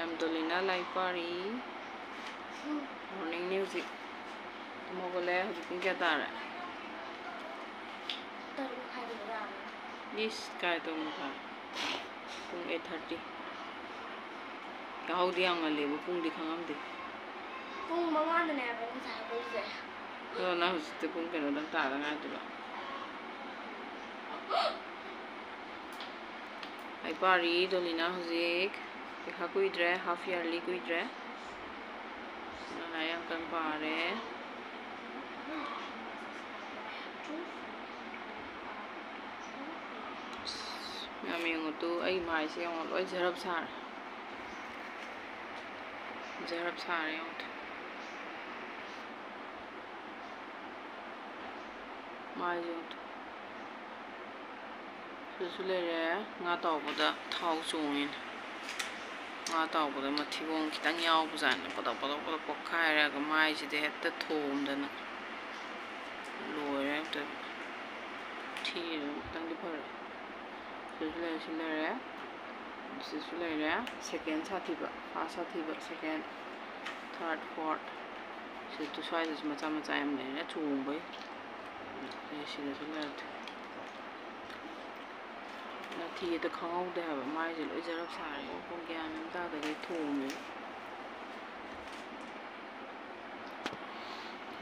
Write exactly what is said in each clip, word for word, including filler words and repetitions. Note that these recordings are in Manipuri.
ꯌꯥꯝꯗꯣꯂꯤꯅ ꯂꯥꯏꯔꯤꯛ ꯄꯥꯔꯤ꯫ Morningꯅꯤ ꯍꯧꯖꯤꯛ꯫ ꯇꯨꯝ ꯍꯧꯒꯠꯂꯦ꯫ ꯍꯧꯖꯤꯛ ꯄꯨꯡ ꯀꯌꯥ ꯇꯥꯔꯦ? ꯇꯔꯨꯛ ꯃꯈꯥꯏ ꯇꯥꯔꯦ꯫ ꯏꯁ, ꯀꯥꯏ ꯇꯔꯨꯛ ꯃꯈꯥꯏ? ꯄꯨꯡ eight thirty꯫ ꯌꯥꯍꯧꯗꯤ ꯌꯥꯝ ꯉꯜꯂꯦꯕ, ꯄꯨꯡꯗꯤ ꯈꯪꯉꯝꯗꯦ꯫ ꯄꯨꯡ ꯃꯉꯥꯗꯅꯦ ꯍꯥꯏꯕ ꯉꯁꯥꯏ ꯍꯧꯒꯠꯂꯤꯁꯦ꯫ ꯑꯗꯣ ꯅꯪ ꯍꯧꯖꯤꯛꯇꯤ ꯄꯨꯡ ꯀꯩꯅꯣꯗꯪ ꯇꯥꯗ ꯉꯥꯏꯗꯨꯔꯣ? ꯂꯥꯏꯔꯤꯛ ꯄꯥꯔꯤ ꯗꯣꯂꯤꯅꯥ ꯍꯧꯖꯤꯛ꯫ ꯄꯩꯈꯥ ꯀꯨꯏꯗ꯭ꯔꯦ, half yearly ꯀꯨꯏꯗ꯭ꯔꯦ꯫ ꯅꯪ ꯂꯥꯏꯔꯤꯛ ꯌꯥꯝ ꯀꯟꯅ ꯄꯥꯔꯦ꯫ ꯌꯥꯝ ꯌꯦꯡꯉꯨ ꯇꯨ, ꯑꯩ ꯃꯥꯏꯁꯦ ꯌꯦꯡꯉꯣ, ꯂꯣꯏ ꯖꯔꯞ ꯁꯥꯔꯦ꯫ ꯖꯔꯞ ꯁꯥꯔꯦ ꯌꯦꯡꯉꯨ ꯇꯨ꯫ ꯃꯥꯏꯁꯦ ꯌꯦꯡꯉꯨ ꯇꯨ꯫ ꯁꯤꯗꯁꯨ ꯂꯩꯔꯦ꯫ ꯉꯥ ꯇꯥꯎꯕꯗ ꯊꯥꯎ ꯆꯣꯡꯉꯤꯅꯦ꯫ ꯉꯥ ꯇꯥꯎꯕꯗ ꯃꯊꯤꯕꯣꯡ ꯈꯤꯇꯪ ꯌꯥꯎꯕꯖꯥꯠꯅꯦ꯫ ꯄꯗꯣꯛ ꯄꯗꯣꯛ ꯄꯗꯣꯛ ꯄꯣꯛꯈꯥꯏꯔꯒ ꯃꯥꯏꯁꯤꯗꯤ ꯍꯦꯛꯇ ꯊꯣꯝꯗꯅ ꯂꯣꯏꯔꯦ꯫ ꯑꯝꯇ ꯊꯤꯔꯦ꯫ ꯈꯤꯇꯪꯗꯤ ꯐꯔꯦ꯫ ꯁꯤꯗꯁꯨ ꯂꯩꯔꯦ, ꯁꯤ ꯂꯩꯔꯦ꯫ ꯁꯤꯗꯁꯨ ꯂꯩꯔꯦ꯫ Second ꯁꯥꯊꯤꯕ, first ꯁꯥꯊꯤꯕ, second, third, fourth꯫ ꯁꯤꯗ ꯁ꯭ꯋꯥꯏꯗꯁꯨ ꯃꯆꯥ ꯃꯆꯥ ꯌꯥꯝ ꯂꯩꯔꯦ ꯆꯣꯡꯕꯩ꯫ ꯑꯗꯩ ꯁꯤꯗꯁꯨ ꯂꯩꯔꯦ꯫ ꯅꯥꯊꯤꯗ ꯈꯪꯍꯧꯗꯦ ꯍꯥꯏꯕ, ꯃꯥꯏꯁꯦ ꯂꯣꯏ ꯖꯔꯞ ꯁꯥꯔꯦ꯫ ꯑꯣ, ꯒ꯭ꯌꯥꯟ ꯑꯃ ꯇꯥꯗꯒꯩ ꯊꯣꯝꯃꯦ꯫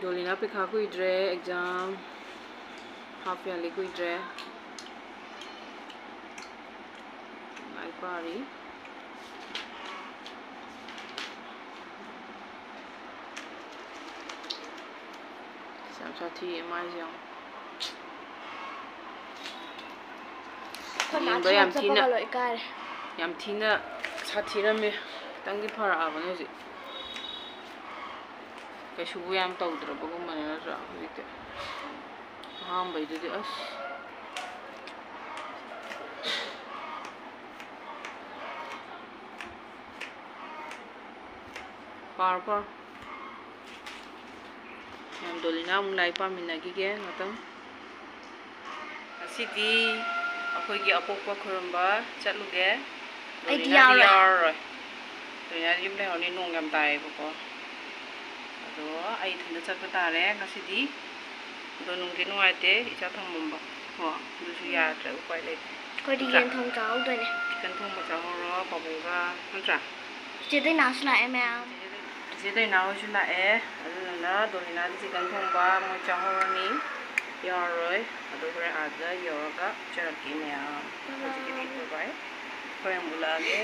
ꯗꯣꯂꯤꯅꯥ ꯄꯩꯈꯥ ꯀꯨꯏꯗ꯭ꯔꯦ, exam half yearly ꯀꯨꯏꯗ꯭ꯔꯦ꯫ ꯂꯥꯏꯔꯤꯛ ꯄꯥꯔꯤ꯫ ꯌꯥꯝ ꯁꯥꯊꯤꯌꯦ ꯃꯥꯏꯁꯦ ꯌꯦꯡꯉꯣ꯫ ꯑꯩꯈꯣꯏ ꯃꯥ ꯌꯦꯡꯕ ꯌꯥꯝ ꯊꯕꯛ ꯊꯤꯅ, ꯆꯠꯄꯒ ꯂꯣꯏ ꯀꯥꯏꯔꯦ꯫ ꯌꯥꯝ ꯊꯤꯅ ꯁꯥꯊꯤꯔꯝꯃꯦ꯫ ꯈꯤꯇꯪꯗꯤ ꯐꯔꯛꯑꯕꯅꯦ ꯍꯧꯖꯤꯛ꯫ ꯀꯩꯁꯨꯕꯨ ꯌꯥꯝ ꯇꯧꯗ꯭ꯔꯕꯒꯨꯝꯕꯅꯦ ꯅꯠꯇ꯭ꯔꯥ ꯍꯧꯖꯤꯛꯇꯤ? ꯑꯍꯥꯟꯕꯩꯗꯨꯗꯤ ꯑꯁ꯫ ꯄꯥꯔꯣ, ꯄꯥꯔꯣ꯫ ꯃꯌꯥꯝ ꯗꯣꯂꯤꯅꯥ ꯑꯃꯨꯛ ꯂꯥꯏꯔꯤꯛ ꯄꯥꯃꯤꯟꯅꯈꯤꯒꯦ ꯉꯥꯛꯇꯪ꯫ ꯉꯁꯤꯗꯤ ꯑꯩꯈꯣꯏꯒꯤ ꯑꯄꯣꯛꯄ ꯈꯨꯔꯨꯝꯕ ꯆꯠꯂꯨꯒꯦ꯫ ꯑꯩꯗꯤ ꯗꯣꯂꯤꯅꯥꯗꯤ ꯌꯥꯎꯔꯣꯏ꯫ ꯌꯥꯎꯔꯔꯣꯏ꯫ ꯌꯨꯝ ꯂꯩꯍꯧꯔꯅꯤ, ꯅꯣꯡ ꯌꯥꯝ ꯇꯥꯏꯌꯦꯕꯀꯣ꯫ ꯑꯗꯣ ꯑꯩ ꯏꯊꯟꯇ ꯆꯠꯄ ꯇꯥꯔꯦ ꯉꯁꯤꯗꯤ꯫ ꯑꯗꯣ ꯅꯨꯡꯗꯤ ꯅꯨꯡꯉꯥꯏꯇꯦ, ꯏꯆꯥ ꯊꯝꯃꯝꯕ ꯀꯣ, ꯑꯗꯨꯁꯨ ꯌꯥꯗ꯭ꯔꯦ, ꯎꯄꯥꯏ ꯂꯩꯇꯦ꯫ ꯑꯩꯈꯣꯏꯗꯤ ꯅꯠꯇ꯭ꯔꯥ? ꯌꯦꯟ ꯊꯣꯡ ꯆꯥꯍꯧꯗꯣꯏꯅꯦ꯫ ꯆꯤꯀꯟ ꯊꯣꯡꯕ ꯆꯥꯍꯧꯔꯣ ꯄꯥꯕꯨꯡꯒ, ꯅꯠꯇ꯭ꯔꯥ? ꯆꯦ ꯗꯥꯏꯅꯥꯁꯨ ꯂꯥꯛꯑꯦ ꯃꯌꯥꯝ꯫ ꯆꯦ ꯗꯥꯏꯅꯥ ꯍꯣꯏꯁꯨ ꯂꯥꯛꯑꯦ꯫ ꯑꯗꯨꯗꯨꯅ ꯗꯣꯂꯤꯅꯥꯗꯤ ꯆꯤꯀꯟ ꯊꯣꯡꯕ ꯃꯣꯏ ꯆꯥꯍꯧꯔꯅꯤ, ꯌꯥꯎꯔꯔꯣꯏ꯫ ꯑꯗꯨ ꯍꯣꯔꯦꯟ ꯑꯥꯗ ꯌꯧꯔꯒ ꯄꯤꯖꯔꯛꯀꯦ ꯃꯌꯥꯝ꯫ ꯍꯧꯖꯤꯛꯀꯤꯗꯤ bye bye꯫ ꯍꯣꯔꯦꯟ ꯑꯃꯨꯛ ꯂꯥꯛꯑꯒꯦ꯫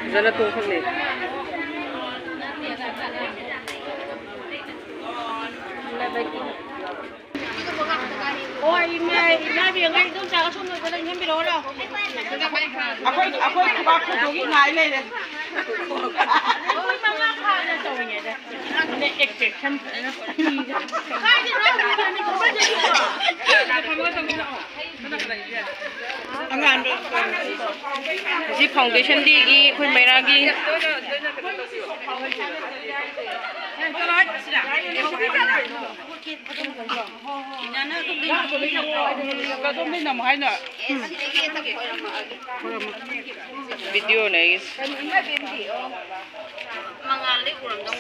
ꯐꯖꯅ ꯇꯣꯡꯈꯠꯂꯦ꯫ ꯍꯣꯏ, ꯏꯃꯥ, ꯏꯃꯥ ꯕꯦꯝꯃ, ꯏꯗꯣꯝꯆꯥꯒ ꯁꯣꯝꯗ ꯂꯦꯡꯍꯟꯕꯤꯔꯛꯑꯣꯔꯣ? ꯑꯩꯈꯣꯏ, ꯑꯩꯈꯣꯏ ꯈꯨꯕꯥꯛ ꯈꯨꯗꯣꯒꯤ ꯉꯥꯏ ꯂꯩꯔꯦ꯫ ꯃꯣꯏ ꯃꯉꯥ ꯐꯥꯅ ꯇꯧꯔꯤꯉꯩꯗ꯫ ꯑꯗ expression ꯐꯖꯅ ꯄꯤꯗ꯫ ꯀꯥꯏꯗꯅꯣ? ꯑꯉꯥꯡꯗꯣ ꯁꯤ foundation dayꯒꯤ ꯑꯩꯈꯣꯏ ꯃꯩꯔꯥꯒꯤ ꯀꯗꯣꯝꯗꯩ ꯅꯝꯃꯣ ꯍꯥꯏꯅꯣ? ꯚꯤꯗꯤꯑꯣꯅꯦ ꯑꯩꯒꯤꯁꯦ꯫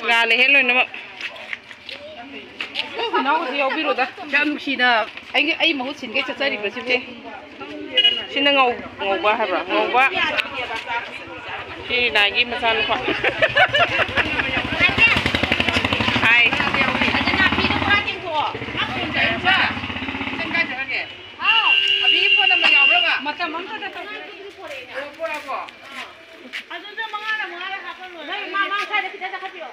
ꯉꯥꯜꯂꯦꯍꯦ ꯂꯣꯏꯅꯃꯛ꯫ ꯏꯅꯥꯎꯁꯨ ꯌꯥꯎꯕꯤꯔꯣꯗ꯫ ꯌꯥꯝ ꯅꯨꯡꯁꯤꯅ ꯑꯩꯒꯤ, ꯑꯩ ꯃꯍꯨꯠ ꯁꯤꯟꯒꯦ ꯆꯠꯆꯔꯤꯕꯁꯤꯕꯨ꯫ ꯁꯤꯅ ꯉꯧ-, ꯉꯧꯕ ꯍꯥꯏꯕ꯭ꯔꯥ? ꯉꯧꯕ꯫ ꯁꯤ ꯔꯤꯅꯥꯒꯤ ꯃꯆꯥꯅꯨꯄꯥ꯫ ꯍꯥꯏ꯫ ꯃꯇꯝ ꯑꯝꯇꯗ ꯇꯧ꯫ ꯑꯗꯨꯗ ꯃꯉꯥꯗ ꯃꯉꯥꯗ ꯍꯥꯞꯄ ꯂꯣꯏꯔꯦ꯫ ꯅꯣꯏ ꯃꯥ, ꯃꯥ ꯁ꯭ꯋꯥꯏꯗ ꯈꯤꯇꯪ ꯆꯈꯠꯄꯤꯌꯣ꯫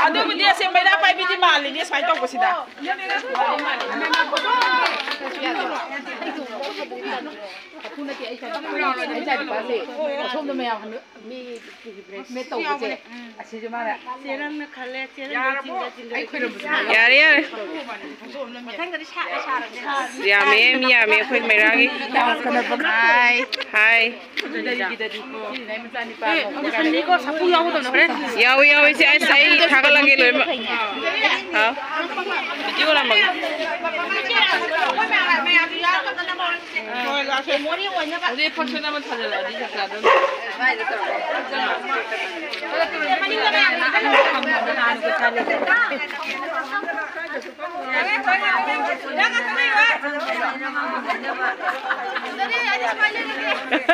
ꯑꯗꯨꯕꯨꯗꯤ ꯑꯁꯦ ꯃꯩꯔꯥ ꯄꯥꯏꯕꯤꯗꯤ ꯃꯥꯜꯂꯤꯅꯦ ꯁꯨꯃꯥꯏꯅ ꯇꯧꯕꯁꯤꯗ꯫ ꯑꯁꯣꯝꯗ ꯃꯌꯥꯝ ꯃꯤ ꯔꯤꯐ꯭ꯔꯦꯁꯃꯦꯟ ꯇꯧꯕꯁꯦ ꯑꯁꯤꯁꯨ ꯃꯥꯅ ꯆꯦꯔꯪꯅ ꯈꯜꯂꯦ, ꯆꯦꯔꯪꯗ ꯆꯤꯡꯗ ꯆꯤꯡꯗ꯫ ꯌꯥꯔꯦ, ꯌꯥꯔꯦ꯫ ꯃꯊꯪꯗꯗꯤ ꯁꯥ-, ꯁꯥꯔꯒꯦ꯫ ꯌꯥꯝꯃꯦ, ꯃꯤ ꯌꯥꯝꯃꯦ ꯑꯩꯈꯣꯏ ꯃꯩꯔꯥꯒꯤ꯫ ꯍꯥꯏ, ꯍꯥꯏ꯫ ꯑꯦ, ꯃꯊꯟꯗꯤꯀꯣ ꯁꯥꯐꯨ ꯌꯥꯎꯒꯗꯕꯅꯦ ꯍꯣꯔꯦꯟ꯫ ꯌꯥꯎꯏ, ꯌꯥꯎꯏ, ꯁꯦ, ꯑꯁ, ꯑꯩ ꯊꯥꯒꯠꯂꯒꯦ ꯂꯣꯏꯅꯃꯛ꯫ ꯍꯥꯎ꯫ ꯚꯤꯗꯤꯑꯣ ꯅꯝꯃꯒꯦ꯫ ꯃꯦꯃꯣꯔꯤ ꯑꯣꯏꯅꯕ꯫ ꯑꯗꯨꯗꯤ ꯐꯪꯁꯟ ꯑꯃ ꯊꯥꯖꯤꯜꯂꯛꯑꯗꯤ ꯆꯞ ꯆꯥꯗꯣꯏꯅꯤ꯫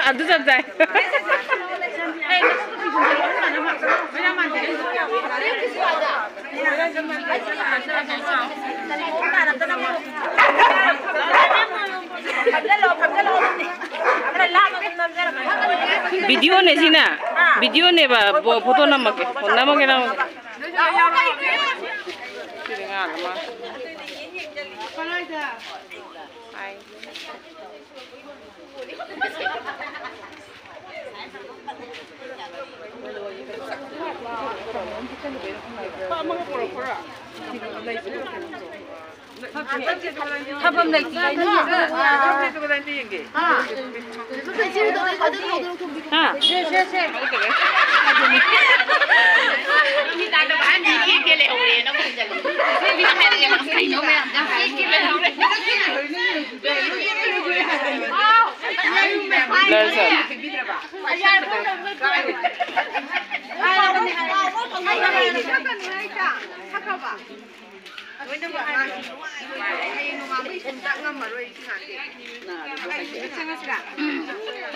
ꯑꯗꯨ ꯆꯞ ꯆꯥꯏ꯫ ꯚꯤꯗꯤꯑꯣꯅꯦ ꯁꯤꯅ꯫ ꯚꯤꯗꯤꯑꯣꯅꯦꯕ꯫ ꯕꯣ-, ꯐꯣꯇꯣ ꯅꯝꯃꯛꯀꯦ꯫ ꯅꯝꯃꯛꯀꯦ, ꯅꯝꯃꯛꯀꯦ꯫ ꯁꯤꯗꯤ ꯉꯥꯜꯂ ꯃꯥꯜꯂꯦ꯫ ꯍꯥꯏ꯫ ꯊꯝꯐꯝ ꯂꯩꯇꯦ꯫ ꯍꯥ? ꯁꯦ, ꯁꯦ, ꯁꯦ꯫ ꯀꯩꯅꯣ ꯃꯌꯥꯝ ꯌꯥꯝ ꯍꯥꯏꯔꯦ꯫ ꯂꯩꯔꯖꯥꯠꯂ?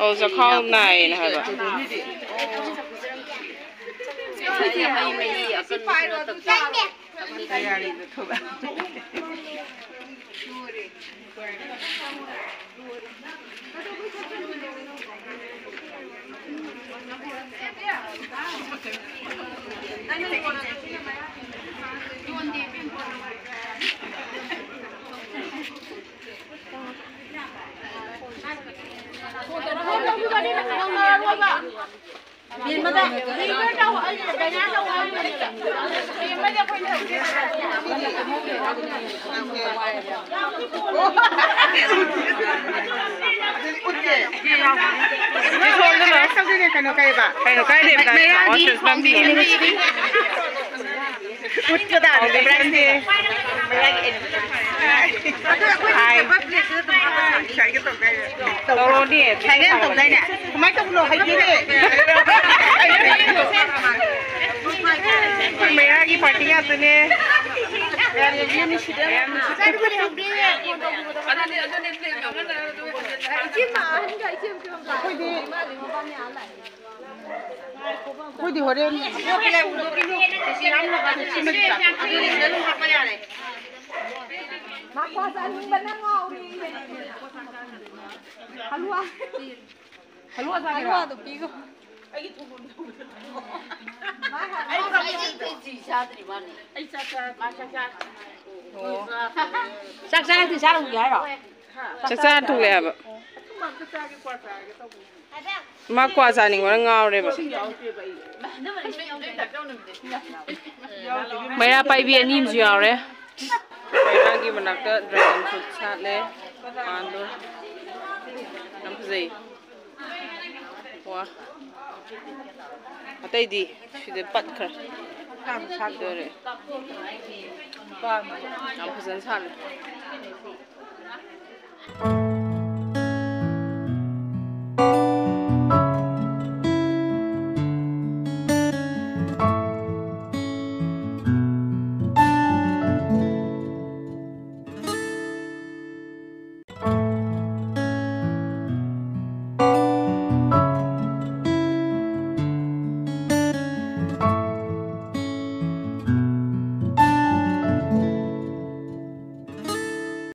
ꯑꯧ, ꯆꯈꯥꯎ ꯅꯥꯏꯌꯦꯅ ꯍꯥꯏꯕ꯫ ꯀꯩꯅꯣ ꯀꯩꯕ? ꯀꯩꯅꯣ ꯀꯥꯏ ꯂꯩꯕ? ꯃꯩꯔꯥꯒꯤ ꯑꯣ, ꯁꯤꯗ ꯅꯝꯕꯤꯌꯦ꯫ ꯎꯠꯀꯗꯕꯅꯦ꯫ ꯐꯥꯎꯟꯗꯦꯁꯟꯁꯦ꯫ ꯍꯥꯏ꯫ ꯇꯧꯔꯣꯅꯦ꯫ ꯁꯥꯏꯒ ꯌꯥꯝ ꯇꯧꯗꯥꯏꯅꯦ? ꯀꯃꯥꯏꯅ ꯇꯧꯕꯅꯣ? ꯍꯥꯏꯕꯤꯔꯦ꯫ ꯑꯩꯈꯣꯏ ꯃꯩꯔꯥꯒꯤ ꯄꯥꯔꯇꯤ ꯉꯥꯛꯇꯅꯦ꯫ ꯃꯌꯥꯝ ꯌꯦꯡꯕꯤꯌꯨ, ꯅꯨꯡꯁꯤꯗ꯭ꯔꯥ? ꯃꯌꯥꯝ ꯅꯨꯡꯁꯤ-, ꯑꯩꯈꯣꯏꯗꯤ ꯑꯩꯈꯣꯏꯗꯤ ꯍꯣꯔꯦꯟ ꯃꯥ ꯀ꯭ꯋꯥ ꯆꯥꯅꯤꯡꯕꯅ ꯉꯥꯎꯔꯦꯌꯦ꯫ ꯍꯜꯂꯨꯋꯥ꯫ ꯍꯜꯂꯨꯋꯥ ꯆꯥꯒꯦꯔꯣ? ꯍꯜꯂꯨꯋꯥꯗꯣ ꯄꯤꯈꯣ꯫ ꯑꯩꯒꯤ ꯊꯣꯡꯐꯝ ꯊꯣꯡꯕꯗꯣ꯫ ꯑꯩ ꯆꯥꯛ ꯆꯥꯗ꯭ꯔꯤ ꯃꯥꯅꯦ꯫ ꯑꯩ ꯆꯥꯛ ꯆꯥ-, ꯃꯥ ꯆꯥꯛ ꯆꯥ-, ꯑꯣ꯫ ꯆꯥꯛ ꯆꯥꯔꯗꯤ ꯆꯥꯔꯨꯒꯦ ꯍꯥꯏꯔꯣ? ꯆꯥꯛ ꯆꯥꯔ ꯊꯣꯛꯂꯛꯑꯦ ꯍꯥꯏꯕ꯫ ꯑꯊꯨꯝꯕ ꯑꯝꯇ ꯆꯥꯒꯦ, ꯀ꯭ꯋꯥ ꯆꯥꯒꯦ ꯇꯧꯕꯅꯦ꯫ ꯃꯥ ꯀ꯭ꯋꯥ ꯆꯥꯅꯤꯡꯕꯅ ꯉꯥꯎꯔꯦꯕ꯫ ꯏꯁꯤꯡ ꯌꯥꯎꯗꯦꯕ ꯑꯩ꯫ ꯃꯩꯔꯥ ꯄꯥꯏꯕꯤ ꯑꯅꯤ ꯑꯃꯁꯨ ꯌꯥꯎꯔꯦ꯫ ꯃꯩꯔꯥꯒꯤ ꯃꯅꯥꯛꯇ dragon fruit ꯁꯥꯠꯂꯦ꯫ ꯄꯥꯟꯗꯣ ꯌꯥꯝ ꯐꯖꯩ꯫ ꯋꯥ꯫ ꯑꯇꯩꯗꯤ ꯁꯤꯗ ꯄꯠꯈ꯭ꯔꯦ꯫ ꯁꯤꯗꯣꯔꯦ꯫ ꯌꯥꯝ ꯐꯖꯅ ꯁꯥꯠꯂꯦ꯫